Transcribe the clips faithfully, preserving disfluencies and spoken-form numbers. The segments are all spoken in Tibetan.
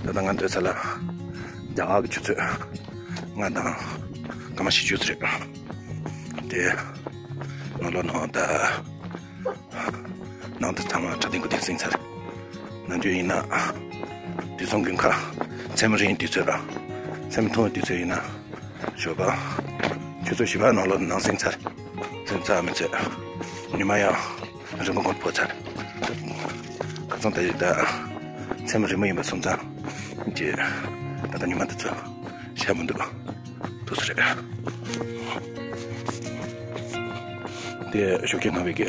ད་ལྟ་ང་སྡོད་ས་ལ་རྒྱ་གར་གྱི་ཆུ་ཚོད་ལྔ་དང་སྐར་མ་བཞི་བཅུ་ཙམ་རེད། དེ་ནང་ལོགས་ནང་ད་ནང་དུ་ཚང་མ་ཁྲ་ཐིང་ཁུ་ཐིང་ཟིན་ཚར། ནམ་རྒྱུན་ཡིན་ན་དུས་སང་དགུན་ཁ་མཚན་མོ་རིང་དུས་ཚོད་ར་མཚན་མོ་ཐུང་དུས་ཚོད་ཡིན་ན་ཞོགས་པ་ཆུ་ཚོད་བཞི་པ་ནང་ལོགས་ནང་ཟིན་ཚར། ཚོད་ཚ་མི་ཚོད་ཉི་མ་ཡང་རི་མོ་གོང་དུ་ཕོག་ཚར། ཁ་སང་ད་ཡིན་ད་མཚན་མོ་རི་མོ་ཡིན་པ་སོང་ཙང་ཀྱི་ད་ལྟ་ཉི་མ་འདི་ཚོ་ཤར་མི་འདུག་ཐུག་སུ་རེད། དེ་ཞོགས་ཀྱི་སྔ་བའི་གི་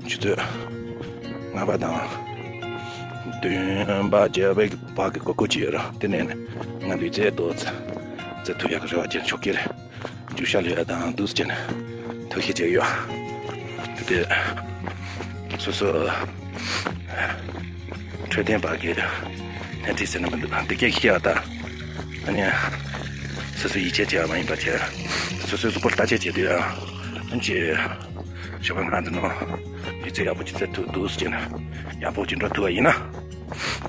ཆུ་ཚོད་ལྔ་པ་དང་བདུན་པ་བརྒྱད་པའི་བར་གྱི་གོ་སྐབས་ཅིག་ཡོད་ར། དེ་ནས་ང་ལུས་རྩལ་ཏོག་ཙམ་རྩེ་ཐུབ་ཡག་གི་རེ་བ་བྱས། ཞོགས་ཀྱི་རེད། རྒྱུག་ཤར་ལུས་ཡག་དང་འདུག་སེ་བྱས་ནས་ཐབས་ཤེས་བྱས་ཡོད། དེ་སོ་སོ་འཕྲོད་བསྟེན་པ་གི་སྣེ་ཁྲིད་ཟེར་ན་མི་འདུག་དེ་སྐད་ཤེས་ཡག་ད་ཨ་ནི་སོ་སོ་ཡིད་ཆེས་བྱས་པ་མ་ཡིན་པ་བྱས། སོ་སོའི་གཟུགས་པོ་ལ་བརྟག་དཔྱད་བྱས་དུས་ཨ་ནི་ཅི་ཞོགས་པ་ང་འདི་ནོ་ཡིད་ཚད་ཡག་པོ་ཅིག་ཚད་ཐུབ་འདུག་ཟེར་ན་ཡག་པོ་ཅིག་འགྲོ་ཐུབ་པ་ཡིན་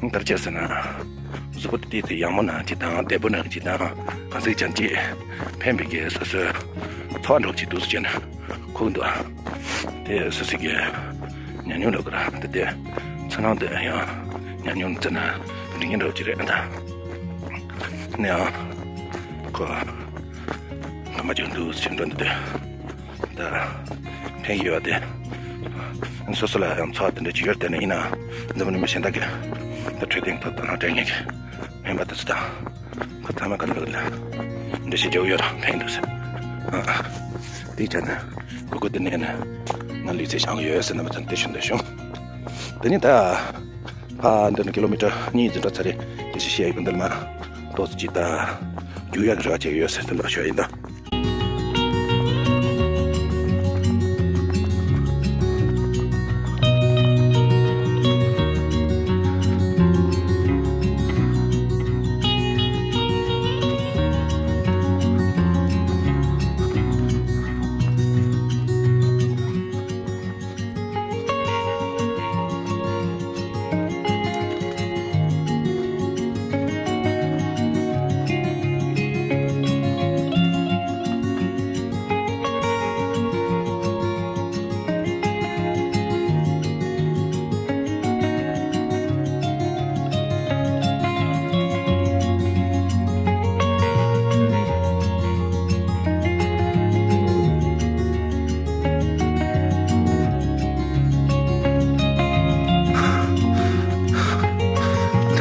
ན། ད་ཅི་ཟེར་ན། གཟུགས་པོ་དེ་དེ་ཡག་མོ་ན་ཅིག་དང་བདེ་པོ་ན་ཅིག་དང་གང་ཟིག་ཀྱང་ཅིག་ཕན་པའི་གི་སོ་སོའི་འཚོ་བ་འགྲོ་ཅིག་འདུག་ཟེར་ན་ཁུག་འདུག་དེ་སོ་སོ་གི་ཉམས་མྱོང་ལ་གོ་ར་དེ་དེ་ཚོར་སྣང་དེ་ཡང་ཉམས་མྱོང་བཙལ་ན་འགྲིག་གི་འགྲོ་ཅིག་རེད་ད། ནས་ཡང་ཁོ་ངོ་མ་ཅིག་འདུག་ཟེར་འགྲོ་འདུག་དེ། ད་ཕན་ཡོད་པ་དེ། སོ་སོ་ལ་ཡང་འཚོ་བ་དེ་འདྲ་ཅིག་ཡོད་དེ་ནས་ཡིན་ནའང་འཛམ་བུ་གླིང་མི་གཞན་དག་གིས་ད་འཕྲོད་བསྟེན་ཐོག་ཏུ་ནང་འདྲེན་ངེས་ཀྱི་སྨན་པ་དེ་ཚོ་དང་ཁོ་ཚང་མ་ག་ལ་ག་ལ་འདྲ་ཞིག་རྒྱག་ཡོད་ར་ཕན་འདུག་ཟེར། དེའི་ཆ་ནས་གོ་སྐབས་དེ་ནས་ནས་ང་ལུས་རྩལ་སྦྱང་གི་ཡོད་ཟེར་རྣམ་པ་ཚོ་དེ་ཞུ་འདོད་བྱུང་། དེ་ནས་ད་ཕ་འདི་ནས་ཀི་ལོ་མི་ཊར་གཉིས་ཙམ་འགྲོ་ཚར་རེད། དེ་ཞིག་བཤད་ཡོད་འདི་ལ་མ་ཏོག་ཙམ་ཅིག་ད་རྒྱུག་ཡག་གི་རེ་བ་བྱེད་ཀྱི་ཡོད་ཟེར་དེ་འདྲ་ཞུ་ཡ་ཡིན་ད།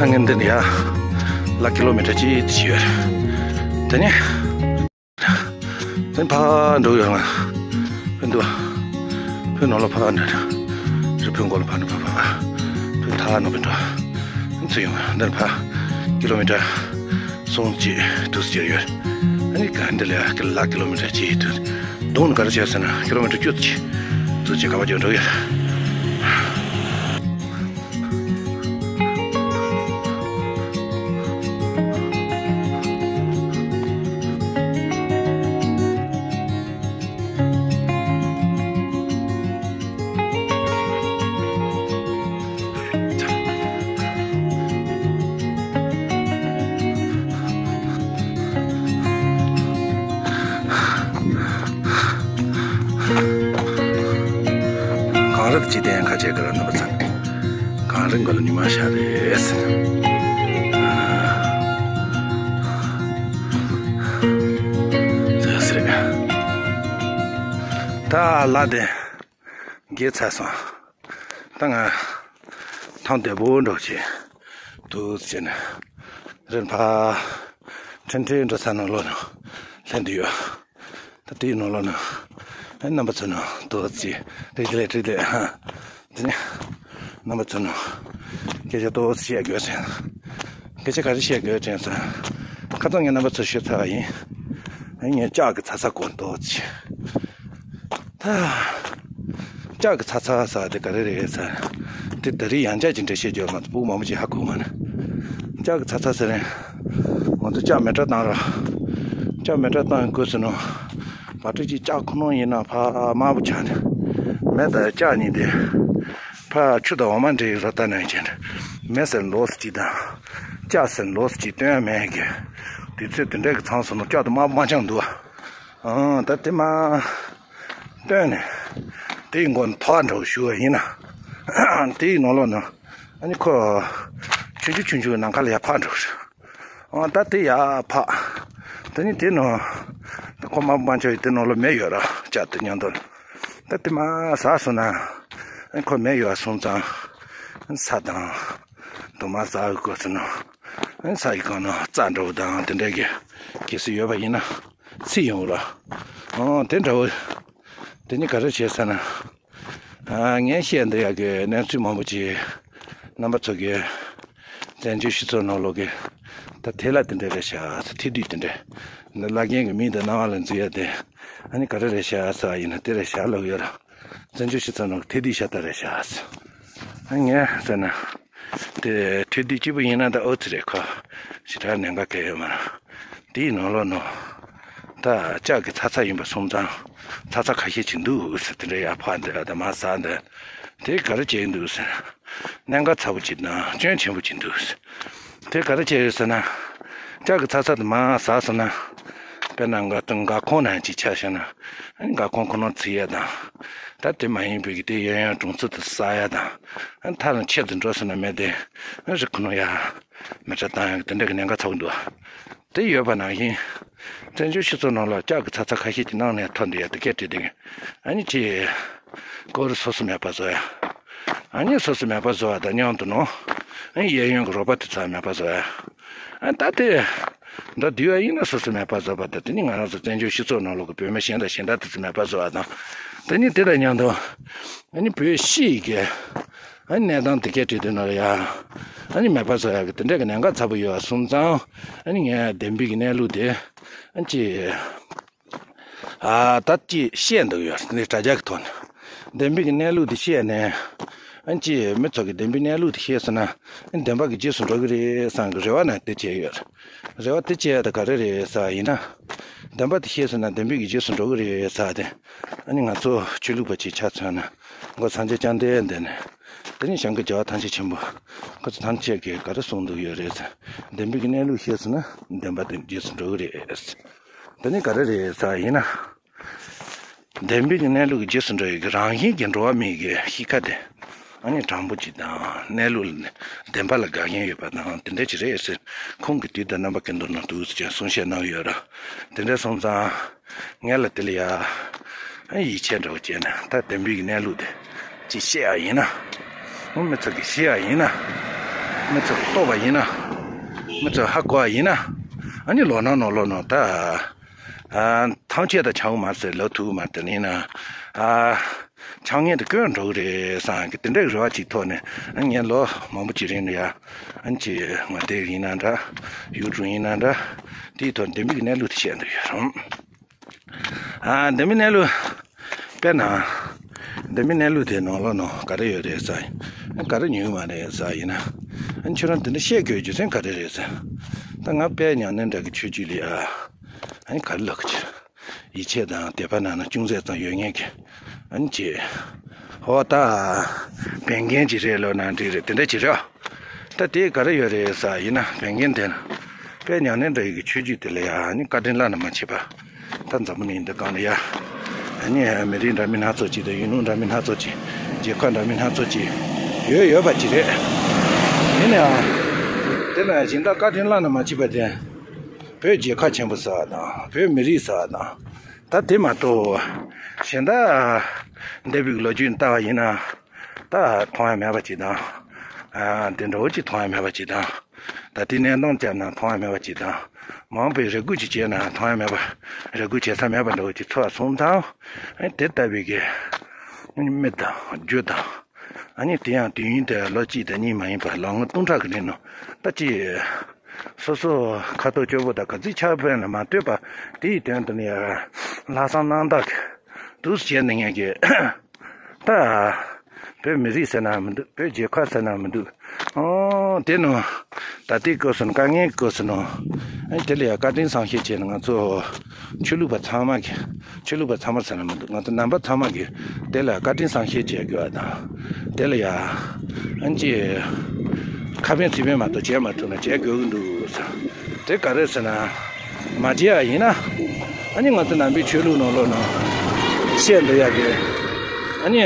ད་ངས་འདི་ནས་ཡར་ལ་ཀི་ལོ་མི་ཊར་གཅིག་ཙམ་ཡོད་རེད། དེ་ནས་དེ་ཕར་འགྲོ་ཡོད་ང་། ཕར་འདུག་ཕར་ནང་ལ་ཕར་འགྲོ། རི་ཕུ་མགོ་ལ་ཕར་འགྲོ་ཕར་ཕར་ཕར་ཕུ་ཐ་ནང་པའི་འགྲོ། ཚུར་ཡོང་ང་འདིར་ཕར་ཀི་ལོ་མི་ཊར་གསུམ་གཅིག་དུ་ཟེར་ཡོད། ཨ་ནི་ག་འདི་ལ་ཀི་ལ་ཀི་ལོ་མི་ཊར་གཅིག་དུ། གདོང་ནས་ག་རེ་བྱས་ཟེར་ན་ཀི་ལོ་མི་ཊར་བཅུ་ཙམ་དུ་ཅིག་ག་པར་འགྲོ་ཡོད། གངས་རི་དང་བཅས་ཏེ་ཁ་ཆེ་གི་ར་ནོར་ཚང་། གངས་རི་མགོ་ལ་ཉི་མ་ཤར་རེད། ཟེར་ཟེར། ད་ལ་དེ་རྒྱལ་ཚར་སོང་། ད་ང་ཐང་བདེ་པོ་འགྲོ་ཆེ་འདུག་ཟེར་ནས་རིན་ཕ་ཁྲེན་ཁྲེན་འགྲོ་ས་ནང་ལོགས་ནང་ལྷན་དུ་ཡོད། ད་དེའི་ནང་ལོགས་ནང་ཨེ་རྣམ་པ་ཚོ་ནང་ཏོག་ཙི་རིག་ལས་རིག་ལས་ཧ། དེ་ནས་རྣམ་པ་ཚོ་ནང་སྐད་ཆ་ཏོག་ཙི་བཤད་དགོས་ཟེར། སྐད་ཆ་ག་རེ་བཤད་དགོས་དྲན་སོང་། ཁ་སང་ངས་རྣམ་པ་ཚོ་ཞུས་ཚར་བ་ཡིན། ཨེ་ངས་ལྕགས་ཀྱི་ཚ་ཚ་གོན་ཏོག་ཙི། ད་ལྕགས་ཀྱི་ཚ་ཚ་ཟེར་བ་དེ་ག་རེ་རེད་ཟེར། དེ་ད་རེས་ཡང་ལྕགས་ཀྱི་འགྲེལ་བཤད་བརྗོད་མ་ཐུབ་བུ་མང་པོ་ཅིག་ཧ་གོ་མ་ན། ལྕགས་ཀྱི་ཚ་ཚ་ཟེར་རན། ང་ཚོ་ལྕགས་མེ་སྲེག་བཏང་རོགས། ལྕགས་མེ་སྲེག་བཏང་དགོས་ཟེར་ནོ། བ་ཕྲུག་ཅིག་ལྕགས་ཁོ་ནོ་ཡིན་ན་ཕ་དམར་པོ་ཆགས་ནས། མེ་དང་ལྕགས་གཉིས་དེ་ཕ་ཆུ་དང་འོ་མ་འདྲེས་རོ་ལྟ་ན་ཡིན་ཅན། མེ་ཟེར་ལོགས་སུ་ཅིག་དང་། ལྕགས་ཟེར་ལོགས་སུ་ཅིག་སྟོན་ཡ་མེད་གི། དུས་ཚོད་དེ་འདྲ་གི་མཚམས་སུ་ནོ་ལྕགས་དུ་མ་མ་འཆང་འདུག་ཨང་། ད་དེ་མ་སྟོན་ནས་དེའི་མགོ་ནས་ཐོག་འགྲོ་ཞུ་བ་ཡིན་ན། དེའི་ནང་ལོགས་ནས་ཨ་ནི་ཁོ་ཆུང་ཆུང་ཆུང་ཆུང་ནམ་མཁའ་ལ་ཡར་འཕགས་འགྲོ། ཨང་། ད་དེ་ཡར་འཕགས། དེ་ནི་དེ་ནང་ད་ཁོ་མ་མ་འཆང་ཡི་དེ་ནང་ལོགས་མེ་ཡོད་ར་ལྕགས་དེ་མཉམ་དུ། ད་དེ་མ་ཟག་སོང་ན་ཨ་ནི་ཁོ་མེ་ཡོད་སོང་ཙང་ས་དང་དུ་མ་ཟག་གི་སྐབས་སུ་ནོ། ཨ་ནི་ས་ཡི་སྒང་ནས་རྩྭ་འདྲ་བོ་དང་དེ་འདྲ་གི་གལ་སྲིད་ཡོད་པ་ཡིན་ན་འཚིག་ཡོང་ར། ཨང་། དེ་འདྲ་བོ། དེ་ནི་ག་རེ་བྱས་ཟེར་ན། ཨ། ངས་བཤད་འདི་ཡག་གི་གནས་ཚུལ་མང་པོ་ཅིག་རྣམ་པ་ཚོ་གི་བཙན་བྱོལ་སྤྱི་ཚོགས་ནང་ལོགས་ཀྱི་ད་དེ་ལ་དེ་འདྲ་རེད་ཤག་ཟེར། ཐེ་བསྡུས་དེ་འདྲ་འདི་བླ་རྒན་གྱི་མིང་དང་རྣ་བ་ལ་འཛུལ་ཡ་དེ་ཨ་ནི་ག་རེ་རེད་ཤག་ཟེར་བ་ཡིན་ན་དེ་རེད་ཤག་ལབ་ཡོད་ར། བཙན་བྱོལ་སྤྱི་ཚོགས་ནང་གི་ཐེ་བསྡུས་ཤ་སྟག་རེད་ཤག་ཟེར། ཨ། ངས་ཟེར་ན། དེ་ཐེ་བསྡུས་གཅིག་པུ་ཡིན་ན་ད་ཨོ་ཙི་རེད། ཁ་ཞེ་དྲག་གནད་འགག་གལ་ཡོད་མ་རེད། དེའི་ནང་ལོགས་ནང་ད་ལྕགས་ཀྱི་ཚ་ཚ་ཡིན་པ་སོང་ཙང་ཚ་ཚ་ཁ་ཤས་ཅིག་འདུག་ཟེར། དེ་འདྲ་ཡར་འཕགས་འདི་ཨ་ད་མར་ཟག་འདི་དེ་ག་རེ་བྱས་འདུག་ཟེར། གནད་འགག་ཚ་པོ་ཅིག་དང་སྐྱོན་ཆེན་པོ་ཅིག་འདུག་ཟེར། དེ་ག་རེ་བྱས་ཡོད་ཟེར་ན། ལྕགས་ཀྱི་ཚ་ཚ་དེ་མར་ཟག་སོང་ན། དཔེར་ན་འགག་དང་འགག་ཁུང་ནང་ཅིག་ཆ་བཞག་ན། འགག་ཁུང་ཁོ་ན་འཚིག་ཡ་དང་། ད་དེ་མ་ཡིན་པའི་གི་དེ་གཡས་གཡོན་གྲོང་ཚོ་དེ་ཟག་ཡ་དང་། མཐའ་ལ་ཆེ་དུ་འགྲོ་སོང་ན་མེ་དེ་རི་ཁོ་ན་ཡ་མེ་སྲེག་བཏང་ཡ་གི་དེ་འདྲ་གི་གནད་འགག་ཚ་པོ་འདུག་དེ་ཡོད་པ་ནང་བཞིན། བཙན་བྱོལ་སྤྱི་ཚོགས་ནང་ལ་ལྕགས་ཀྱི་ཚ་ཚ་ཁ་ཤས་ཀྱི་ནང་ནས་ཐོན་འདུག་ཡ་དེ་སྐད་བྲིས་དེ་གི། ཨ་ནི་ཅི། ཀོ་རི་སོ་སོ་མེད་པ་བཟོ་ཡ། ཨ་ནི་སོ་སོ་མེད་པ་བཟོ་བ་དང་མཉམ་དུ་ནོ། ཨ་ནི་གཡས་གཡོན་གྱི་རོགས་པ་དེ་ཚོ་མེད་པ་བཟོ་ཡ། ཨ་ད་དེ། འདི་དུས་ཡིན་ན་སོ་སོ་མེད་པ་བཟོ་བ་དང་དེ་ནི་ང་རང་ཚོ་བཙན་བྱོལ་སྤྱི་ཚོགས་ནང་ལོགས་ཀྱི་བོད་མི་གཞན་དང་གཞན་དག་དེ་ཚོ་མེད་པ་བཟོ་བ་དང་། དེ་ནི་དེ་དང་མཉམ་དུ་ཨ་ནི་བོད་སྤྱི་ཡི་གི་ཨ་ནི་གནས་སྟངས་དེ་གས་བྲིས་དུས་ནང་ལ་ཡ། ཨ་ནི་མེད་པ་བཟོ་ཡ་གི་དེ་འདྲ་གི་གནད་འགག་ཚ་པོ་ཡོད་པ་སོང་ཙང་ཨ་ནི་ངས་བདེན་པའི་གི་གནས་ལུགས་དེ་ཨ་ནི་ཅི། ཨ་ད་ཅི་བཤད་འདོད་ཡོད་ནི་དྲ་རྒྱ་གི་ཐོག་ནས་བདེན་པའི་གི་གནས་ལུགས་དེ་བཤད་ནས་ཨ་ནི་ཅི་མི་ཚོ་གི་བདེན་པའི་གནས་ལུགས་དེ་ཤེས་སོང་ན་ཨ་ནི་བདེན་པ་གི་རྗེས་སུ་འགྲོ་གི་རེད་བསམ་གི་རེ་བ་ན་དེ་བྱས་ཡོད། རེ་བ་དེ་བྱས་ད་ག་རེ་རེད་ཟེར་བ་ཡིན་ན། བདེན་པ་དེ་ཤེས་སོང་ན་བདེན་པའི་གི་རྗེས་སུ་འགྲོ་གི་རེད་ཟེར་བ་དེ། ཨ་ནི་ང་ཚོ་ཆོས་ལུགས་པ་ཅིག་ཆ་མཚོན་ན་ང་སངས་རྒྱས་བཅོམ་ལྡན་འདས་ནས་དེ་ནི་ཞང་གི་རྒྱལ་བ་ཐམས་ཅད་མཁྱེན་པ་ཁོ་ཚོ་ཐམས་ཅད་ཀྱིས་ག་རེ་གསུངས་འདུག་ཡོད་རེད་ཟེར། བདེན་པའི་གི་གནས་ལུགས་ཤེས་སོང་ན་བདེན་པ་དེ་རྗེས་སུ་འགྲོ་གི་རེད། དེ་ནི་ག་རེ་རེད་ཟེར་བ་ཡིན་ན། བདེན་པའི་གི་གནས་ལུགས་ཀྱི་རྗེས་སུ་འགྲོ་ཡི་གི་རང་བཞིན་གྱི་འགྲོ་བ་མིའི་གི་གཤིས་ཀ་དེ། ཨ་ནི་དྲང་པོ་ཅིག་དང་གནས་ལུགས་ལ་བདེན་པ་ལ་དགའ་མཁན་ཡོད་པ་དང་དེ་འདྲ་ཅིག་རེད་ཟེར། ཁོང་གི་དུས་དང་རྣམ་པ་ཀུན་ཏུ་ནང་དུ་ཟེར་གསུང་བཤད་གནང་ཡོད་ར། དེ་འདྲ་སོང་ཙང་ངས་ལ་དེ་ལ་ཡ། ཨ་ཡིད་ཆེས་འདྲ་བོ་བྱས་ན་ད་བདེན་པའི་གི་གནས་ལུགས་དེ་ཅིག་བཤད་ཡ་ཡིན་ན། མི་ཚོ་གི་ཤེས་ཡ་ཡིན་ན། མི་ཚོ་གི་རྟོགས་པ་ཡིན་ན། མི་ཚོ་ཧ་གོ་བ་ཡིན་ན། ཨ་ནི་ལོ་ན་ནོ་ལོ་ནོ་ད། ཨ། ཐམས་ཅད་དང་ཆགས་མ་ཟེར་ལབ་ཐུབ་མ་དེ་ཡིན་ན། ཨ། ཆགས་ངེས་དེ་ཀུན་འགྲོ་གི་རེད་བསམ་གི་དེ་འདྲའི་རེ་བ་ཅིག་ཐོག་ནས་ངས་ལོ་མང་པོ་ཅིག་རིང་ལ་ཡ། ཨ་ནི་ཅི་ང་དེ་ཡིན་ན་འདྲ། ཡུལ་གྲུ་ཡིན་ན་འདྲ། དེའི་ཐོག་བདེན་པའི་གནས་ལུགས་དེ་བཤད་འདོད་ཡོད་རུང་། ཨ། བདེན་པའི་གནས་ལུགས། དཔེར་ན། བདེན་པའི་གནས་ལུགས་དེ་ནང་ལོགས་ནང་ག་རེ་ཡོད་རེད་ཟེར། ག་རེ་ཉུང་མ་རེད་ཟེར་ཡིན་ན། ཁྱོད་རང་དེ་འདྲ་བཤད་དགོས་རྒྱུ་མཚན་ག་རེ་རེད་ཟེར། ད་ང་དཔལ་མྱང་འདས་འདྲ་གི་ཆོས་བརྒྱུད་ལ་ཡ། ཨ་ནི་ག་རེ་ལབ་གི་ཡིད་ཆེས་དང་དད་པ་ནང་ན་ཅུང་ཟད་ཙམ་ཡོད་མཁན་གྱི། ཨ་ནི་ཅི། ཨོ་ད། བན་རྒན་ཅིག་རེད་ལབ་ན་འགྲིག་རེད་དེ་འདྲ་ཅིག་རེད། ད་དེ་ག་རེ་ཡོད་རེད་ཟེར་ཡིན་ན་བན་རྒན་དེ་ན། དཔལ་མྱང་འདས་འདྲ་ཡི་གི་ཆོས་བརྒྱུད་དེ་ལ་ཡ་ཨ་ནི་བཀའ་དྲིན་བླ་ན་མ་མཆིས་པ། ད་འཛམ་བུ་གླིང་འདི་སྒང་ལ་ཡ། ཨ་ནི་མི་རིགས་འདྲ་མིན་སྣ་ཚོགས་ཅིག་དང་ཡུལ་ལུང་འདྲ་མིན་སྣ་ཚོགས་ཅིག་རྒྱལ་ཁབ་འདྲ་མིན་སྣ་ཚོགས་ཅིག་ཡོད་ཡོད་པ་ཅིག་རེད། ཡིན་ནའང་། དེ་ལ་སྦྱིན་བདག་བཀའ་དྲིན་བླ་ན་མ་མཆིས་པ་དེ། བོད་རྒྱལ་ཁབ་ཆེན་པོ་ཟེར་བ་དང་བོད་མི་རིགས་ཟེར་བ་དང་། ད་དེ་མ་གཏོགས། གཞན་དག་འདས་པའི་ལོ་རྒྱུས་ལྟ་བ་ཡིན་ན། ད་མཐོང་ཡ་མེད་པ་ཅིག་དང་། ཨ། དེ་འདྲ་བོ་ཅིག་མཐོང་ཡ་མེད་པ་ཅིག་དང་། ད་ལྟའི་གནས་སྟངས་བསྐྱར་ན་མཐོང་ཡ་མེད་པ་ཅིག་དང་། མང་པོས་རེ་སྒུག་ཅིག་བྱས་ན་མཐོང་ཡ་མེད་པ། རེ་སྒུག་བྱེད་ས་མེད་པ་འདྲ་བོ་ཅིག་ཚོར་བ་སོང་ཙང་། ཨ། དེ་ལྟ་བུའི་གི་མི་དང་རྒྱུ་དང་། ཨ་ནི་དེ་ཡང་དུས་ཡུན་དེ་ལོ་གཅིག་དང་གཉིས་མ་ཡིན་པར་ལོ་ངོ་སྟོང་ཕྲག་གི་རིང་ནང་ད་ཅི། སོ་སོ་ཁ་དོག་སྐྱོ་པོ་དང་ག་ཚོད་ཆགས་པས་ན་མ་ལྟོས་པ་དེ་ཡི་དོན་དུ་ནི་ཡ། ལྷག་བསམ་རྣམ་དག་གི་འདུག་བྱས་ནས་ངས་ཀྱི། ད། བོད་མི་རིགས་ཟེར་ན་མི་འདུག་བོད་རྒྱལ་ཁབ་ཟེར་ན་མི་འདུག་ཨོ། དེ་ནང་། ད་ལྟའི་སྐབས་སུ་དཀའ་ངལ་སྐབས་སུ་ནང་། ཨ་ནི་དེ་ལ་ཡང་བཀའ་དྲིན་བསམ་ཤེས་བྱས་ནས་ང་ཚོ། ཆོས་ལུགས་པ་ཚང་མ་གི། ཆོས་ལུགས་པ་ཚང་མ་ཟེར་ན་མི་འདུག་ང་ཚོ་རྣམ་པ་ཚང་མ་གི། དེ་ལ་བཀའ་དྲིན་བསམ་ཤེས་བྱེད་དགོས་པ་དང་། དེ་ལ་ཡང་། ཨ་ནི་ཅི། ཁ་ཕན་ཚིག་ཕན་མ་གཏོགས་བྱེད་མ་ཐུབ་ན་བྱེད་དགོས་ཀྱི་འདུག་ཟེར། དེ་ག་རེ་ཟེར་ན། མ་བྱེད་ཡ་ཡིན་ན། ཨ་ནི་ང་ཚོ་ནང་པའི་ཆོས་ལུགས་ནང་ལོགས་ནང་བཤད་འདོད་ཡ་གི། ཨ་ནི།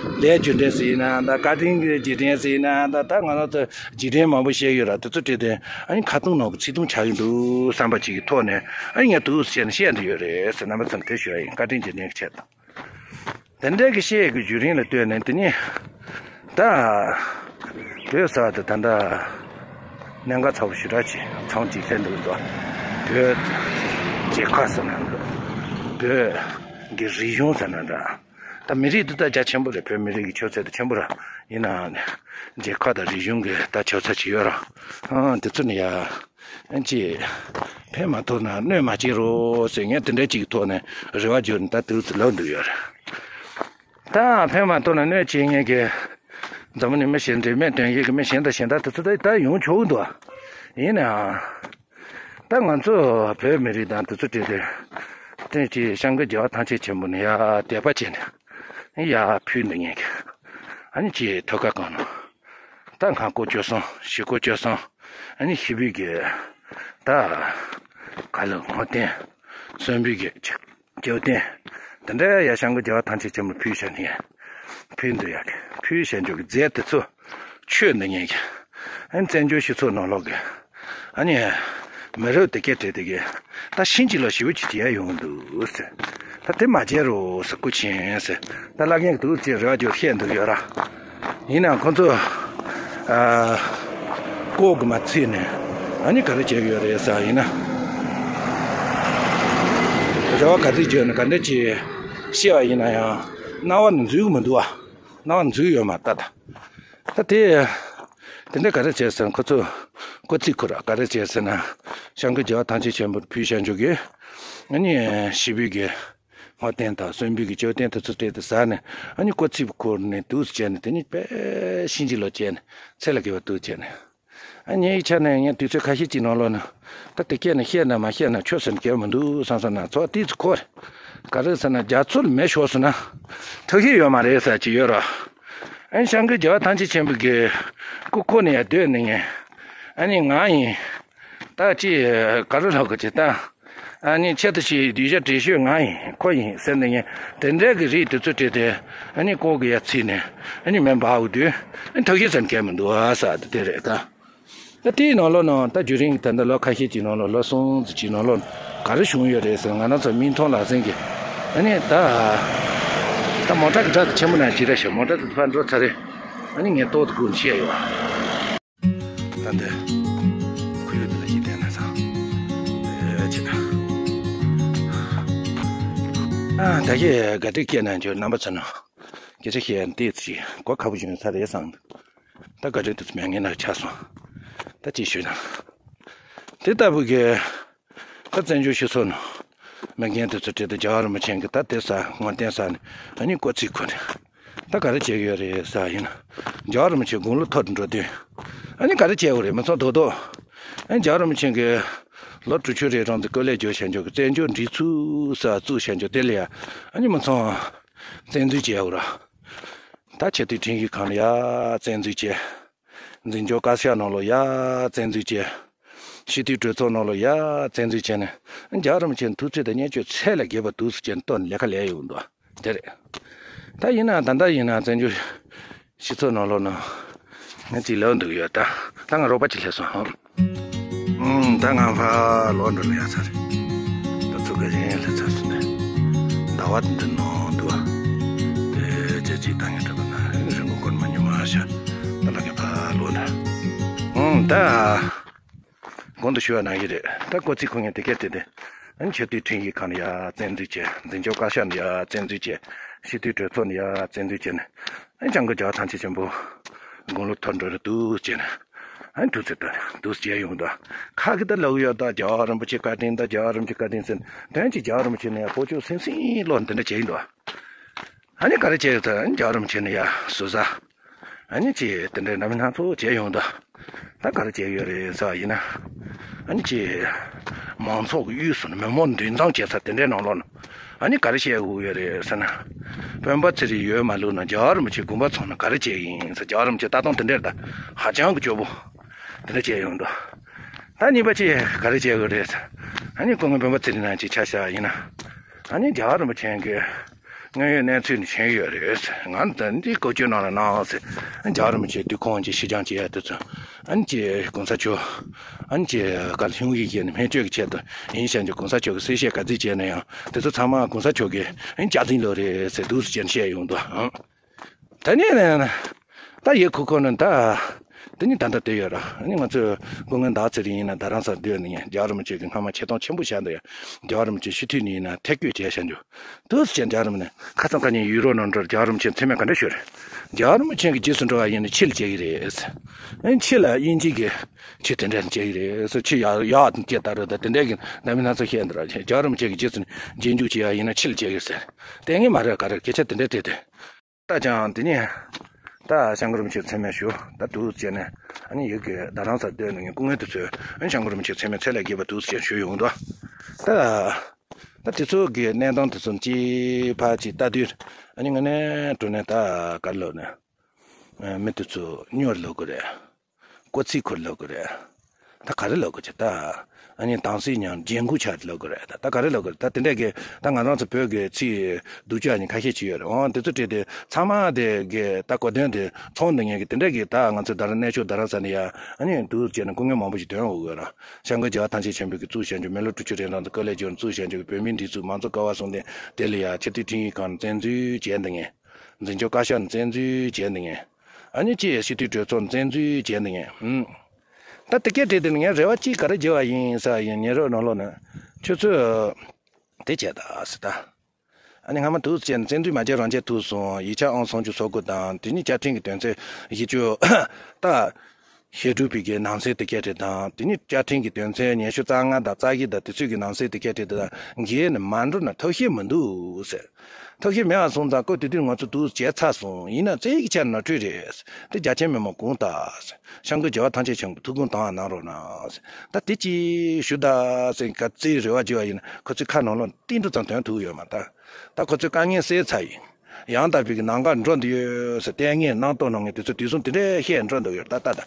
ལས་རྒྱུ་འབྲས་ཟེར་ཡིན་ན་ད། བཀའ་དྲིན་གྱི་རྗེས་དྲན་ཟེར་ཡིན་ན་ད། ད་ང་རང་ཚོ་རྗེས་དྲན་མང་པོ་བཤད་ཡོད་ར། དེ་ཚོ་བྲིས་ཏེ་ཨ་ནི་ཁ་ཏོན་ནང་གི་ཚིག་ཐུང་ཆགས་ཀྱི་འདུག་བསམ་པ་ཅིག་གི་ཐོག་ནས། ཨ་ནི་ངས་འདུག་བཤད་ནས་བཤད་འདོད་ཡོད་རེད་ཟེར། རྣམ་པ་ཚོར་དེ་ཞུ་ཡ་ཡིན། བཀའ་དྲིན་རྗེས་དྲན་གྱི་ཆེད་དུ། དེ་འདྲའི་གི་བཤད་ཀྱི་བརྒྱུད་རིམ་ལ་ལྟོས་ནས་དེ་ནི། ད། བོད་ས་དེ་ད་ལྟ་གནད་འགག་ཚ་པོ་ཞེ་དྲག་ཅིག་མཚམས་ཅིག་སླེབས་འདུག་འདུག་བོད་རྒྱལ་ཁབ་ཟེར་ན་འདྲ། བོད་ཀྱི་རིག་གཞུང་ཟེར་ན་འདྲ། ད་མི་རིགས་འདི་ད་རྒྱ་ཆེན་པོ་རེད། བོད་མི་རིགས་ཀྱི་ཆོས་ཚད་དེ་ཆེན་པོ་ར། ཡིན་ནའང་རྒྱལ་ཁབ་དང་རིག་གཞུང་གི་ད་ཆོས་ཚད་ཅིག་ཡོད་ར། ཨང་། དེ་ཚོ་ནི་ཡ། ཨ་ཅེ། ཕན་མ་ཐོགས་ན་གནོད་མ་བྱེད་རོགས་ཟེར། ངས་དེ་འདྲ་ཅིག་ཐོག་ནས་རེ་བ་བརྗོད་ནས་ད་དུས་ཚོད་ལབ་འདུག་ཡོད་རེད། ད་ཕན་མ་ཐོགས་ན་གནོད་བྱེད་མཁན་གྱི་འཛམ་བུ་གླིང་མི་གཞན། འབྲེལ་མེད་དོན་གཞན་གྱི་མི་གཞན་དང་གཞན་དག་དེ་ཚོ་ད་ད་ཡོང་ཆོག་གི་འདུག་ཡིན་ནའང་། ད་ང་ཚོ་བོད་མི་རིགས་དང་དེ་ཚོ་བྲིས་ཏེ། སྟོན་ཅིག་སྐྱབས་མགོན་རྒྱལ་བ་ཐམས་ཅད་མཁྱེན་པ་ནས་ཡར་དད་པ་བྱས་ནས་ཡར་ཕུལ་འདི་ངེད་ཀྱི། ཨ་ནི་ཅིག་ཐོད་ཁ་གང་ནོ། ད་ང་སྐོར་བཅུ་གསུམ། གཞིས་སྐོར་བཅུ་གསུམ། ཨ་ནི་གཞིས་སྤོས་ཀྱི། ད། ག་ལ་ངོ་བསྟན། གསོན་པོའི་གི་ཅིག་སྐྱོ་སྟོན། དེ་འདྲ་ཡ་སྐྱབས་མགོན་རྒྱལ་བ་ཐམས་ཅད་མཁྱེན་པ་ཕུལ་བྱ་ནི། ཕུལ་འདི་ཡ་གི་ཕུལ་བྱ་འཇོག་གི་རྫས་དེ་ཚོ། ཆོས་འདི་ངེད་ཀྱི། ཨ་ནི་བཙན་བྱོལ་སྤྱི་ཚོགས་ནང་ལོགས་ཀྱི། ཨ་ནི། མི་རབས་དེ་གས་བྲིས་དེ་གས། ད་ཕྱིན་ཅི་ལོག་ཞེ་པོ་ཅིག་བྱེད་ཡ་ཡོང་འདུག་ཟེར། ད་དེ་མ་བྱེད་རོགས་ཟེར། སྐུ་མཁྱེན་ཟེར། ད་བླ་རྒན་གྱི་འདུག་ཅེས་རེ་བ་བརྗོད་བཤད་འདུག་ཡོད་ར། ཡིན་ནའང་ཁོ་ཚོ། ཨ། ལྐོག་གི་མ་ཚིག་ནས། ཨ་ནི་ག་རེ་བྱེད་ཀྱི་ཡོད་རེད་ཟེར་ཡིན་ན། རེ་བ་ག་ཚོད་བརྗོད་ན་ག་འདྲ་ཅིག་བཤད་པ་ཡིན་ན་ཡང་། རྣ་བ་ནས་འཛུལ་གི་མི་འདུག་བ། རྣ་བ་ནས་འཛུལ་ཡོད་མ་རེད་ད། ད་དེ། དེ་འདྲ་ག་རེ་བྱས་ཟེར་ན་ཁོ་ཚོ། སྐུ་ཚིག་ཁུར་ར་ག་རེ་བྱས་ཟེར་ན། སྐྱབས་མགོན་རྒྱལ་བ་ཐམས་ཅད་མཁྱེན་པ་ཕུལ་བྱ་འཇོག་གི། ཨ་ནི་གཞིས་སྤོས་ཀྱི། ངོ་བསྟན་དང་གསོན་པོའི་གི་ཅོ་ལྡན་དེ་ཚོ་སྤྲད་དེ་ཟ་ནས། ཨ་ནི་སྐུ་ཚིག་ཁུར་ནས་འདུག་སེ་བྱས་ནས། དེ་ནི་དཔེ་ཕྱིན་ཅི་ལོག་བྱས་ནས་ཚེ་ལ་དགེ་བ་འདུག་བྱས་ནས། ཨ་ངའི་ཆ་ནས་ངས་དུས་ཚོད་ཁ་ཤས་ཅིག་ནང་ལོགས་ན། ད་དེ་སྐད་ནས་བཤད་ན་མ་བཤད་ན་ཆོས་ཟེར་ན་དགེ་བ་མི་འདུག་བསམ་བསམ་ན་ཚོགས་ཏིས་ཁོ། ག་རེ་ཟེར་ན་རྒྱ་མཚོར་མེ་ཤོར་སོང་ན། ཐུགས་ཤེས་ཡོད་མ་རེད་ཟེར་གྱི་ཡོད་ར། ཨ་ནི་སྐྱབས་མགོན་རྒྱལ་བ་ཐམས་ཅད་མཁྱེན་པའི་གི་སྐུ་ཁོག་ནས་ཡར་སྡོད་ནས་ངས། ཨ་ནི་ང་ཡིན། ད་ཅི་ག་རེ་ལབ་དགོས་ཀྱི་ད། ཨ་ནི་ཆེད་དུ་ཞིག་གདུལ་བྱ་བྲེལ་ཤོས་ང་ཡིན། ཁོ་ཡིན་ཟེར་ནས་ངས་དེ་འདྲའི་གི་རིགས་དེ་ཚོ་བྲིས་ཏེ། ཨ་ནི་ལྐོག་གི་ཡར་ཚིག་ནས། ཨ་ནི་མེ་འབར་འོ་དུས། ཨ་ནི་ཐུགས་ཤེས་ཟེར་མཁན་མི་འདུག་ཨ་ཟེར་དེ་རེད་ད། ད་དེའི་ནང་ལོགས་ནང་ད་རྒྱུན་རིང་ད་ལྟ་ལོ་ཁ་ཤས་ཀྱི་ནང་ལོགས། ལོ་གསུམ་ཙམ་ཅིག་ནང་ལོགས་ག་རེ་བྱུང་ཡོད་རེད་ཟེར་ན། ང་རང་ཚོ་མིག་མཐོང་ལག་ཟིན་གྱི། ཨ་ནི་ད། ད་མོ་ཊ་གི་སྒྲ་དེ་ཆེན་པོ་ནང་ཅི་རེད་ཤག་མོ་ཊ་དེ་ཕར་འགྲོ་ཚར་རེད། ཨ་ནི་ངས་ཏོག་ཙམ་སྒུག་ནས་བཤད་ཡོད། ད་འདི། ཁོར་ཡུག་འདི་ལ་ཅིག་བལྟས་ན་བཟང་། ཨེ་ཅི། ཨ་ད་གིན་ག་དུས་སྐད་ན་འཇོག་རྣམ་པ་ཚོ་ནང་སྐད་ཆ་བཤད་ཡ་འདི་ཅིག་གོ་ཁ་པོ་བྱུང་ཚར་རེད་བསམ་འདུག་ད་ག་དུས་དུས་མྱ་ངན་ལ་ཆགས་སོང་། ད་ཅིག་ཞུས་ན། དེ་ལྟ་བུ་གི། ད་བཙན་བྱོལ་སྤྱི་ཚོགས་ནང་མི་རྒན་དེ་ཚོ་བྲིས་ཏེ་རྒྱལ་བ་རིན་པོ་ཆེ་གི་ད་དེ་ཟ་ངོ་བསྟན་ཟ་ནས། ཨ་ནི་སྐུ་ཚིག་ཁུར་ནས། ད་ག་རེ་བྱེད་ཀྱི་ཡོད་རེད་ཟེར་ཡིན་ན། རྒྱལ་བ་རིན་པོ་ཆེ་དགུང་ལོ་མཐོ་རུ་འགྲོ་དུས། ཨ་ནི་ག་རེ་བྱེད་དགོས་རེད། མི་ཚང་རྡོག་རྡོག་ཨ་ནི་རྒྱལ་བ་རིན་པོ་ཆེ་གིས་ལོ་དྲུག་ཅུ་རེ་གྲངས་ཙམ་སྐུ་ལས་བསྐྱོན་བྱས་འཇོག་གི་བཙན་བྱོལ་སྒྲིག་འཛུགས་ཟེར་བཙུགས་བྱས་འཇོག་དེ་ལ་ཡ། ཨ་ནི་མི་ཚང་བཙན་འཛུལ་བྱས་ཡོད་ར། ད་ཆེས་མཐོའི་ཁྲིམས་ཞིབ་ཁང་ལ་ཡ་བཙན་འཛུལ་བྱས། འཛིན་སྐྱོང་བཀའ་ཤག་ནང་ལོགས་ཡ་བཙན་འཛུལ་བྱས། སྤྱི་འཐུས་གྲོས་ཚོགས་ནང་ལོགས་ཡ་བཙན་འཛུལ་བྱས་ནས། རྒྱལ་བ་རིན་པོ་ཆེ་ཐུགས་ཚེ་དང་བརྙས་བཅོས་ཚད་ལས་བརྒལ་བ་འདུག་སེ་བྱས་ནས་བཏོན་ནས་ལས་ཀ་ལས་ཡོང་འདུག་དེ་རེད། ད་ཡིན་ན་ད་ལྟ་ཡིན་ན་བཙན་བྱོལ་སྤྱི་ཚོགས་ནང་ལོགས་ན་ང་ཅིག་ལབ་འདུག་ཡོད། ད་ད་ང་རོགས་པ་ཅིག་སླེབས་སོང་ཧང་། ཨང་། ད་ང་ཕར་ལོག་འགྲོ་ལ་ཡ་ཚར། ད་ཚུགས་ཀ་གཞན་སླེབས་ཚར་སོང་ནས། ཟླ་བ་འདི་ནང་འདུག་ཨ། ཨེ་ཅེ་ཅིག་ད་ངས་འགྲོ་གི་ན་རིང་པོ་སྐོར་མ་ཉུང་མ་ཤ། ད་ལ་ངས་ཕར་ལོག་འགྲོ། ཨང་། ད། གོང་དུ་ཞུ་བ་ནང་བཞིན་རེད། ད་སྐུ་ཚིག་ཁུར་མཁན་དེ་གས་དེ་དེ། ཨ་ནི་ཆེས་མཐོའི་ཁྲིམས་ཞིབ་ཁང་ནས་ཡར་བཙན་འཛུལ་བྱས། འཛིན་སྐྱོང་བཀའ་ཤག་ནས་ཡར་བཙན་འཛུལ་བྱས། སྤྱི་འཐུས་གྲོས་ཚོགས་ནས་ཡར་བཙན་འཛུལ་བྱས་ནས། ཨ་ནི་སྐྱབས་མགོན་རྒྱལ་བ་ཐམས་ཅད་མཁྱེན་པ་དགུང་ལོ་མཐོ་འགྲོ་རུ་འདུག་བྱས་ནས། ཨ་ནི་ཐུགས་ཚེ་ད་འདུག་བྱས་ཡོང་འདུག་ཁ་གི་ད་ལབ་ཡོད་ད། རྒྱལ་བ་རིན་པོ་ཆེ་བཀའ་དྲིན་ད། རྒྱལ་བ་རིན་པོ་ཆེ་བཀའ་དྲིན་ཟེར། དོན་གྱིས་རྒྱལ་བ་རིན་པོ་ཆེ་ནས་ཡར་ཕོ་ཅོག་སིང་སིང་ལོག་འདི་འདྲ་བྱས་ཡིན་འདུག་ཨ་ནི་ག་རེ་བྱས་ཡོད་ད། ཨ་ནི་རྒྱལ་བ་རིན་པོ་ཆེ་ནས་ཡར་ཟུར་ཟ། ཨ་ནི་ཅིག་དེ་འདྲའི་འདྲ་མིན་སྣ་ཚོགས་བྱས་ཡོང་ད། ད་ག་རེ་བྱས་ཡོད་རེད་ཟེར་བ་ཡིན་ན། ཨ་ནི་ཅིག་ མང་ཚོགས་ཀྱི་དབུས་སུ་ནི་མི་མང་འདུས་འཛོམས་བྱེད་ས་དེ་འདྲའི་ནང་ལོགས་ན། ཨ་ནི་ག་རེ་བྱེད་དགོས་ཡོད་རེད་ཟེར་ན། སྤེན་པ་ཚེ་རིང་ཡོད་མ་ལུས་ན་རྒྱལ་བ་རིན་པོ་ཆེ་དགོངས་པ་ཚོམས་ན་ག་རེ་བྱེད་ཀྱི་ཡིན་ཟེར། རྒྱལ་བ་རིན་པོ་ཆེ་ལྟ་སྟངས་དེ་འདྲར་ད་ཧ་ཅང་གི་སྐྱོ་པོ་དེ་འདྲ་བྱས་ཡོང་འདུག་ད་གཉིས་པ་ཅིག་ག་རེ་བྱེད་དགོས་རེད་ཟེར། ཨ་ནི་སྐུ་ངོ་སྤེན་པ་ཚེ་རིང་ནང་ཅིག་ཆ་བཞག་ཡིན་ན། ཨ་ནི་རྒྱལ་བ་རིན་པོ་ཆེ་གི་དངོས་ཡོད་གནས་ཚུལ་ནི་ཤེས་ཡོད་རེད། ང་ད་འདི་བཀོལ་སྤྱོད་གནང་ལ་གནང་ཟེར། རྒྱལ་བ་རིན་པོ་ཆེ་དུས་ཁོང་གི་ཤིས་སྦྱང་བྱེད་ཡ་དེ་ཚོ། ཨ་ནི་ཅེས་གོང་ས་མཆོག་ཨ་ནི་ཅེས་ག་ལ་ཧུང་ཡིག་བཤད་ནས་སྨན་བཅོས་ཀྱི་ཆེད་དུ་ཡིན་ཞེས་ཀྱི་གོང་ས་མཆོག་གི་གསལ་བཤད་ག་ཚོད་བྱས་ན་ཡང་དེ་ཚོ་ཚང་མ་གོང་ས་མཆོག་གི་ཨ་ནི་སྐྱག་རྫུན་ལོས་རེད་ཟེར་འདུག་ཟེར་བཤད་ཡོང་འདུག་ཨང་། ད་ནི་ད་ཡེ་ཁུ་ཁོ་ནི་ད། དེ་ནི་ད་ལྟ་དེ་ཡོད་ར། ཨ་ནི་ང་ཚོས་སྐུ་ངོ་ཟླ་ཚེ་རིང་ཡིན་ན་རྡ་རམ་ས་སྡོད་ནས་རྒྱལ་བ་རིན་པོ་ཆེ་གི་སྔ་མ་ཆེ་མཐོང་ཆེན་པོ་བྱས་འདུག་ཡ། རྒྱལ་བ་རིན་པོ་ཆེ་ཕྱི་དུས་ནས་ཡིན་ན་ཐད་བསྐོས་བྱས་བཞག་འཇུག་ཏུ་ཟེར་རྒྱལ་བ་རིན་པོ་ནི་ཁ་སང་ཁ་ཉིན་ཡུ་རོབ་ནང་འགྲོ་རྒྱལ་བ་རིན་པོ་ཆེ་མཚན་སྨད་ག་འདྲ་ཤོར། རྒྱལ་བ་རིན་པོ་ཆེ་གི་རྗེས་སུ་འགྲོ་བ་ཡིན་ན་ཕྱི་ལ་བྱེད་ཀྱི་རེད། ཨ་ནི་ཕྱི་ལ་དབྱིན་ཇི་གི་ཕྱི་དེ་འདྲ་བྱེད་ཀྱི་རེད་ཟེར། ཕྱི་ཡག་ཡག་དང་སྐྱེ་ལྟ་རེད་ད་དེ་འདྲ་གི་འདྲ་མིན་སྣ་ཚོགས་བཤད་འདུག་ར། རྒྱལ་བ་རིན་པོ་ཆེ་གི་རྗེས་སུ་རྗེས་འཇུག་བྱེད་ཡ་ཡིན་ན་ཕྱི་ལ་བྱེད་ཀྱི་རེད་ཟེར། དེ་ངས་མ་རེད་ག་རེ་སྐད་ཆ་དེ་འདྲ་དྲིས་ཏེ། ད་ཅང་དེ་ནས་ད་སྐྱབས་མགོན་རིན་པོ་ཆེ་མཚན་སྨད་ཞུ་ད་འདུག་ཟེར་ནས། ཨ་ནི་ཡུལ་གྱི་རྡ་རམ་ས་སྡོད་ནས་སྐུ་ངལ་དུ་ཚོས་ཨ་ནི་སྐྱབས་མགོན་རིན་པོ་ཆེ་མཚན་སྨད་ཚད་ལས་བརྒལ་བ་འདུག་ཟེར་ཞུ་ཡོང་འདུག་ད་ད་དེ་ཚོ་གི་གནས་སྟངས་དེ་ཚོ་ཅིག་ཕར་ཅིག་ལྟ་དུས། ཨ་ནི་ངས་ནས་འགྲོ་ནས་ད་གར་ལོག་ནས་མི་དེ་ཚོ་སྨྱོར་ལོག་གི་རེད། སྐུ་ཚེ་འཁོར་ལོག་གི་རེད། ད་ག་རེ་ལོག་གི་ཆེ་ད། ཨ་ནི་དྭངས་གསལ་ཉམས་རྒྱན་གོས་ཆགས་ལོག་གི་རེད། ད་ད་ག་རེ་ལོག་གི་རེད། ད་དེ་འདྲ་གི་ད་ང་རང་ཚོ་བོད་ཀྱི་ཚིག་སྡུག་ཅག་ནི་ཁ་ཤས་ཅིག་ཡོད་རེད། འོང་དེ་ཚོ་བྲིས་ཏེ་ཚང་མ་དེ་གི་ད་གོ་དོན་དེ་ཚོང་འདི་ངེད་ཀྱི་དེ་འདྲ་གི་ད་ང་ཚོ་རྡ་རམ་གནས་མཆོག་རྡ་རམ་ས་ནས་ཡ་ཨ་ནི་འདུག་བྱས་ནས་སྐུ་ངལ་མང་པོ་ཞིག་ཐོན་འོང་གི་ར། སྐྱབས་མགོན་རྒྱལ་བ་ཐམས་ཅད་མཁྱེན་པའི་གི་གཙུག་བྱང་ཆུབ་མི་ལོ་དྲུག་ཅུ་རེ་གྲངས་ཚོ་བཀའ་ལས་སྦྱོར་གཙུག་བྱང་ཆུབ་ཀྱི་བོད་མིའི་སྒྲིག་འཛུགས་མང་གཙོ་ཀ་བ་གསུམ་ལྡན་དེ་ལ་ཡ་ཆེས་མཐོའི་ཁྲིམས་ཡིག་ཁང་བཙན་འཛུལ་བྱས་འདི་ངེད། འཛིན་སྐྱོང་བཀའ་ཤག་བཙན་འཛུལ་བྱས་འདི་ངེད། ཨ་ནི་ཅེས་སྤྱི་འཐུས་གྲོས་ཚོགས་བཙན་འཛུལ་བྱས་འདི་ངས། ཧུམ། ད་དེ་སྐད་བྲིས་དེ་ནི་ངས་རེ་བ་གཅིག་ག་རེ་བྱེད་པ་ཡིན་ས་ཡིན་ཉེ་རབས་ནང་ལོགས་ནས། ཁྱོད་ཚོས་དེ་བྱས་ད་ཟེར་ད། ཨ་ནི་སྔ་མ་དུས་ཅན་བཙན་འཛུལ་མ་བྱས་རང་བྱས་ཐུབ་སོང་ཡིག་ཆ་ཨང་སུམ་ཅུ་སོ་དགུ་དང་དེ་ནི་བཅའ་ཁྲིམས་ཀྱི་དོན་ཚན་བཞི་བཅུ། ད། ཞེ་དྲུག་པའི་གི་ནང་གསེས་དེ་སྐད་བྲིས་དང་དེ་ནི་བཅའ་ཁྲིམས་ཀྱི་དོན་ཚན་ཉི་ཤུ་རྩ་ལྔ་དང་རྩ་བཞི་དང་དེ་ཚོའི་གི་ནང་གསེས་དེ་སྐད་བྲིས་དང་འགལ་ནས་མ་འགྲོ་ན་ཐབས་ཤེས་མི་འདུག་ཟེར། ཐབས་ཤེས་མེད་པ་སོང་ཙང་ཀོ་དེ་དུས་ང་ཚོ་འདུག་བྱས་ཚར་སོང་ཡིན་ན་རྩ་ཡིག་ཆ་ནོར་འཁྲུལ་རེད། དེ་རྒྱ་ཆེན་མི་མང་དགོངས་དག་སྐྱབས་མགོན་རྒྱལ་བ་ཐམས་ཅད་མཁྱེན་པའི་ཐུགས་དགོངས་དག་གནང་རོགས་གནང་། ད་དེ་ཅིག་ཞུ་དག་ཟེར་ག་ཚོད་རེ་བ་བྱེད་པ་ཡིན་ན་ཁོ་ཚོའི་ཁ་ནང་ལོགས་ཏིལ་འབྲུ་ཙམ་ཐོན་ཐུབ་ཡོད་མ་ད། ད་ཁོ་ཚོའི་དཀའ་ངལ་སེལ་ཚར་ཡིན། ཡང་དག་པའི་གི་ལམ་ཁ་འགྲོ་འདི་ཡོད་ཟེར་ལྟས་ངན་གནང་སྟངས་གནང་ངེས་དེ་ཚོ་དུས་གསུམ་དེ་འདྲའི་བཤད་འགྲོ་འདུག་ཡོད་ད་ད་ད།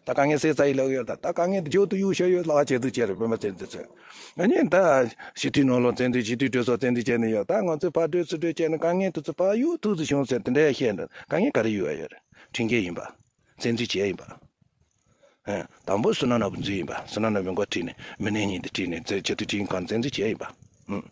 ད་དཀའ་ངལ་སེལ་ཚར་ཡི་ལབ་ཡོད་ད། ད་དཀའ་ངལ་དེ་མཇུག་ཏུ་གཡུག་བཞག་ཡོད་ལབ་བྱེད་དུ་བྱས་རེད་བོད་པ་ཚོས་འདི་ཚོས། ཨ་ནི་ད་སྤྱི་འཐུས་ནང་ལོགས་བཙན་འཛུལ་སྤྱི་འཐུས་གྲོས་ཚོགས་བཙན་འཛུལ་བྱས་ནས་ཡོད་ད་ང་ཚོས་ཕར་འགྲོས་ཚུར་འགྲོས་བྱས་ནས་དཀའ་ངལ་དེ་ཚོ་ཕར་གཡུག་ཐུབ་ཚུལ་བྱུང་ཟེར་དེ་འདྲའི་བཤད་འདུག་དཀའ་ངལ་ག་རེ་གཡུག་ཡ་ཡོད་རེད། ཁྲིམས་འགལ་ཡིན་པ། བཙན་འཛུལ་བྱས་ཡིན་པ། ཨ། དང་པོ་བསོད་ནམས་ནོར་བུ་འཛུལ་ཡིན་པ། བསོད་ནམས་ནོར་བུའི་མགོ་ཁྲིད་ནས་མི་སྣེ་གཉིས་དེ་ཁྲིད་ནས་བཙན་སྤྱི་འཐུས་ཁྲིམས་ཁང་བཙན་འཛུལ་བྱས་ཡིན་པ། ཨུ།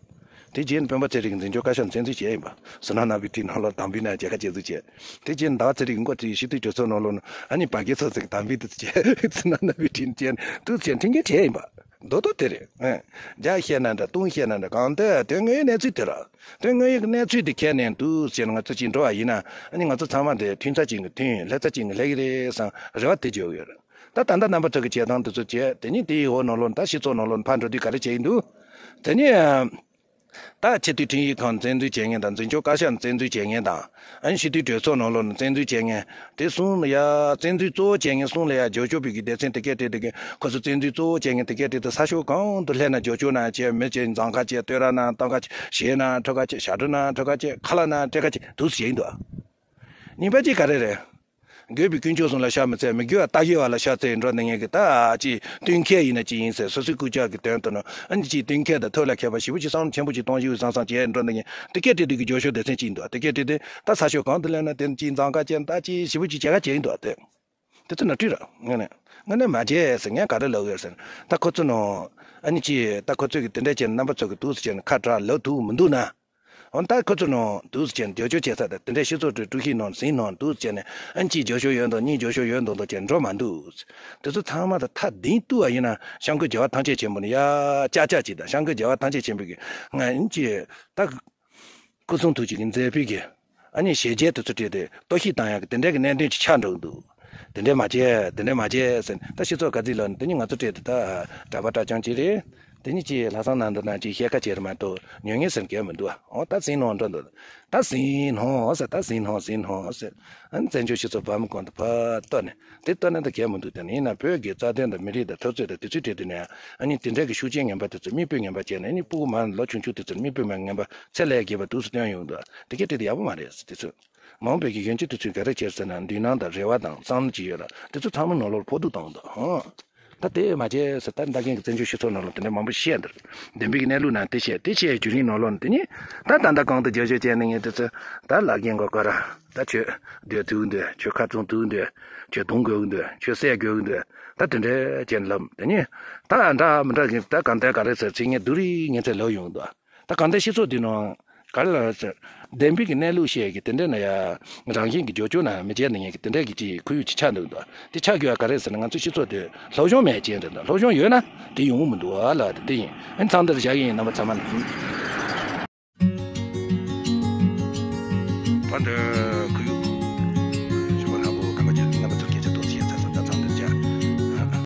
དེ་རྗེས་ནས་སྤེན་པ་ཚེ་རིང་གི་འཛིན་སྐྱོང་བཀའ་ཤག་བཙན་འཛུལ་བྱས་ཡིན་པ། བསོད་ནམས་ནོར་བུའི་ཁྲིད་ནང་ལོགས་དམ་འབུལ་ནས་མཇལ་ཁ་བྱེད་འཛུལ་བྱས། དེ་རྗེས་ཟླ་བ་ཚེ་རིང་གི་མགོ་ཁྲིད་སྤྱི་འཐུས་གྲོས་ཚོགས་ནང་ལོགས་ནས་ཨ་ནི་བར་བརྒལ་ཚོགས་གཙོས་ཀྱི་དམ་འབུལ་དེ་ཚོ་བྱས་བསོད་ནམས་ནོར་བུའི་ཁྲིད་བྱས་ནས་དུ་བྱས་ཁྲིམས་འགལ་བྱས་ཡིན་པ། མདོ་དོན་དེ་རེད། ཨེ། རྒྱ་བཤད་ན་འདྲ་སྟོང་བཤད་ན་འདྲ་གང་ལྟར་དོན་དངོས་ཡོད་གནས་ཚུལ་དེ་ར། དོན་དངོས་ཡོད་ཀྱི་གནས་ཚུལ་དེ་ཁྱེར་ནས་འདུག་ཟེར་ང་ཚོ་གཅིག་འགྲོ་བ་ཡིན་ན་ཨ་ནི་ང་ཚོ་ཚང་མ་དེ་མཐུན་ཚ་གཅིག་གི་མཐུན་ལྷན་ཚ་གཅིག་གི་ལྷན་གྱི་རེད་བསམ་རེ་བ་དེ་བརྗོད་ཡོད་རེད། ད་ད་ལྟ་རྣམ་པ་ཚོ་གི་བྱེད་སྟངས་དེ་ཚོ་བྱས་དེ་ནི་དེའི་འོག་ནང་ལོགས་ད་སྤྱི་ཚོགས་ནང་ལོགས་ཕར་འགྲོ་དུས་ག་རེ་བྱས་ཡིན་འདུག་དེ་ནི་ད་སྤྱི་འཐུས་ཁྲིམས་ཡིག་ཁང་བཙན་འཛུལ་བྱེད་མཁན་དང་འཛིན་སྐྱོང་བཀའ་ཤག་བཙན་འཛུལ་བྱེད་མཁན་དང་ཨ་ནི་སྤྱི་འཐུས་གྲོས་ཚོགས་ནང་ལོགས་ནས་བཙན་འཛུལ་བྱེད་མཁན་དེ་གསུམ་ལ་ཡ་བཙན་འཛུལ་གཙོ་བོ་བྱེད་མཁན་གསུམ་ལ་ཡ་རྒྱབ་སྐྱོར་བའི་གི་སྡེ་ཚན་དེ་གས་དེ་དེ་གས་ཁོ་ཚོ་བཙན་འཛུལ་གཙོ་བོ་བྱེད་མཁན་དེ་གས་དེ་དེ་ས་ཕྱོགས་གང་དུ་སླེབས་ན་རྒྱབ་སྐྱོར་གནང་བྱས་མི་བྱེད་འཛིང་ཁ་བྱས་བསྟོད་ར་གནང་གཏམ་ཁ་བྱས་ཞེད་གནང་ཁྲོ་ཁ་བྱས་ཞབས་བྲོ་གནང་ཁྲོ་ཁ་བྱས་ཁ་ལག་གནང་སྤྲད་ཁ་བྱས་འདུག་སེ་བྱས་ཡིན་འདུག་གཉིས་པ་གཅིག་ག་རེ་རེད། དགོས་པའི་དཀོན་མཆོག་གསུམ་ལ་ཕྱག་མི་འཚལ་མི་དགོས་པ་ལྟ་གི་བ་ལ་ཕྱག་འཚལ་འགྲོ་ནི་ངེད་ཀྱི་ད་ཅི་སྟོན་མཁན་ཡིན་ན་ཅི་ཡིན་ཟེར་སོ་སོའི་སྐུ་ཕྱག་གི་དོན་དུ་ནོ་ཨ་ནི་ཅི་སྟོན་མཁན་དང་ཐོག་ལ་མཁས་པ་ཞེ་པོ་ཅིག་བསམ་བློ་ཆེན་པོ་ཅིག་གཏོང་ཞིག་བཟང་བཟང་བྱས་འགྲོ་ནི་ངེད་དེ་སྐད་དེ་དུས་ཀྱི་རྒྱབ་སྐྱོར་སྡེ་ཚན་ཅིག་ཡིན་འདུག་དེ་སྐད་དེ་དེ་ད་ས་ཕྱོགས་གང་དུ་སླེབས་ན་དེ་ཅི་འཛིང་ཁ་བྱས་ད་ཅི་ཞེ་པོ་ཅིག་བྱེད་ཁ་བྱས་ཡིན་འདུག་དེ་དེ་ཚོ་ནོར་འཁྲུལ་ར་ངས་ནས་ངས་ནས་མ་བྱས་ཟེར་ངས་ག་རེ་ལབ་ཡོད་ཟེར་ད་ཁོ་ཚོ་ནོ་ཨ་ནི་ཅི་ད་ཁོ་ཚོས་ཀྱི་དེ་འདྲ་བྱས་ན་རྣམ་པ་ཚོ་གི་འདུག་སེ་བྱས་ན་ཁ་གྲག་ལབ་ཐུབ་མི་འདུག་ན། འོ་ད་ཁོ་ཚོ་ནང་འདུག་སེ་བྱས་ནས་རྒྱབ་སྐྱོར་བྱེད་ས་དང་དེ་འདྲའི་སྤྱི་ཚོགས་ཁྲོད་དཀྲུག་ཤིང་ནང་ཟིང་ནང་འདུག་སེ་བྱས་ནས་ཨ་ནི་གཅིག་རྒྱབ་སྐྱོར་ཡོད་མདོག་གཉིས་རྒྱབ་སྐྱོར་ཡོད་མདོག་མདོག་བྱས་འགྲོ་མ་འདུག་དེ་ཚོ་ཚང་མ་ད་ཐག་རིང་ཐུག་པ་ཡིན་ན་སྐྱབས་མགོན་རྒྱལ་བ་ཐམས་ཅད་མཁྱེན་པ་ནི་ཡ་ཅག་ཅག་ཅིག་དང་སྐྱབས་མགོན་རྒྱལ་བ་ཐམས་ཅད་མཁྱེན་པའི་གི་ང་ཨ་ནི་གཅིག་ད་སྐུ་གསུང་ཐུགས་ཀྱི་མཛད་པའི་གི་ཨ་ནི་ཞལ་མཇལ་དེ་ཚོ་སྤྲད་དེ་གཏོར་བཤིག་བཏང་ཡག་གི་དེ་འདྲའི་གི་གནད་དོན་ཅིག་ཆགས་འགྲོ་གི་འདུག་དེ་འདྲ་མ་བྱས་དེ་འདྲ་མ་བྱས་ཟེར་ད་སྤྱི་ཚོགས་ག་ཚིག་ལ་ནི་དེ་ནི་ང་ཚོ་སྤྲད་དེ་ད་གྲྭ་པ་གྲྭ་རྐྱང་ཅིག་རེད། དེ་ཉིད་ཀྱིས་ལྷག་བསམ་ནང་དུ་ནང་ཅིག་བཤད་ཁ་བྱེད་རེ་མ་གཏོགས་ཉོ་ངེས་ཟེར་མཁན་མི་འདུག་ཨོ་ད་ཟིན་ནོ་འགྲོ་འདུག་ད་ཟིན་ནོ་ཟེར། ད་ཟིན་ནོ་ཟིན་ནོ་ཟེར། ཨ་ནི་བཙན་བྱོལ་སྤྱི་ཚོགས་བར་མི་གོང་དུ་ཕར་གཏོར་ནས། དེ་ལྟ་ན་ད་གལ་མི་འདུག་དེ་ནི་ཡིན་ན་བོད་ཀྱི་རྩ་དོན་དང་མི་རིགས་དང་འཐབ་རྩོད་དང་དེ་ཚོའི་གྲས་དེ་ནས་ཨ་ནི་དེ་འདྲ་གི་ཤུགས་རྐྱེན་ངན་པ་དེ་ཚོ་མི་སྤུས་ངན་པ་བྱས་ནས། ཨ་ནི་སྤུ་གུ་མ་ལོ་ཆུང་ཆུང་དེ་ཚོར་མི་སྤུས་མ་ངན་པ་ཚད་ལས་བརྒལ་བ་འདུག་སེ་སྟོན་ཡོང་འདུག་དེ་གའི་གྲས་དེ་ཡག་པོ་མ་རེད་ཟེར། དེ་ཚོ་མ་འོངས་པའི་གི་གཞོན་སྐྱེས་དེ་ཚོས་ག་རེ་བྱེད་ཟེར་ན། མདུན་ལམ་དང་རེ་བ་དང་བསམ་བློ་ཅིག་ཡོད་ལ། དེ་ཚོ་ཚང་མ་ནང་ལོགས་ཕོག་ཐུག་བཏང་འདུག་ཧང་། ད་དེ་མ་བྱས་ཟེར། ད་ལྟ་རྒན་གྱི་བཙན་བྱོལ་སྤྱི་ཚོགས་ནང་ལ་དེ་འདྲ་མང་པོ་བཤད་འདུག་བདེན་པའི་གནས་ལུགས་ནང་དེ་བཤད། དེ་བཤད་བརྒྱུད་རིམ་ནང་ལོགས་ནས་དེ་ནི་ད་ད་ལྟ་གང་དུ་རྒྱབ་སྐྱོར་བྱས་ནས་ངས་དེ་ཚོ་ད་ལག་རྒན་གོ་ག་ར། ད་ཁྱོད་སྡོད་ཐུག་འདོད། ཁྱོད་ཁ་བཙུམ་ཐུག་འདོད། ཁྱོད་རྡུང་དགོས་འདོད། ཁྱོད་བསད་དགོས་འདོད། ད་དེ་འདྲ་བྱས་ནས་ལབ། དེ་ནི་ད་འདྲ་མི་འདྲ་གི་ད་གང་ལྟར་ག་རེ་ཟེར་ཚིག་ངས་བསྡུ་རིག་ངས་ཚེ་ལབ་ཡོང་འདུག་ད་གང་ལྟར་སྤྱི་ཚོགས་འདི་ནང་ག་རེ་ལབ་ཟེར། བདེན་པའི་གི་གནས་ལུགས་བཤད་གི་དེ་འདྲ་ན་ཡ། རང་བཞིན་གི་འགྱུར་ལྕོག་ན་མི་བྱེད་ནི་ངས་གི་དེ་འདྲ་གི་ཅིག་ཁོར་ཡུག་ཅིག་ཆགས་འདུག་འདུག་དེ་ཆགས་དགོས་པ་ག་རེ་ཟེར་ན། ང་ཚོའི་སྤྱི་ཚོགས་དེ་སློབ་སྦྱོང་མེད་ཅན་རེད་འདུག་སློབ་སྦྱོང་ཡོད་ན་དེ་ཡོང་གི་མི་འདུག་ཨ་ལ། དེ་དེ་ཡིན། ཨ་ནི་ཚང་འདིར་བཞག་གི་ཡིན། རྣམ་པ་ཚང་མ་ལ། ཕ་འདི་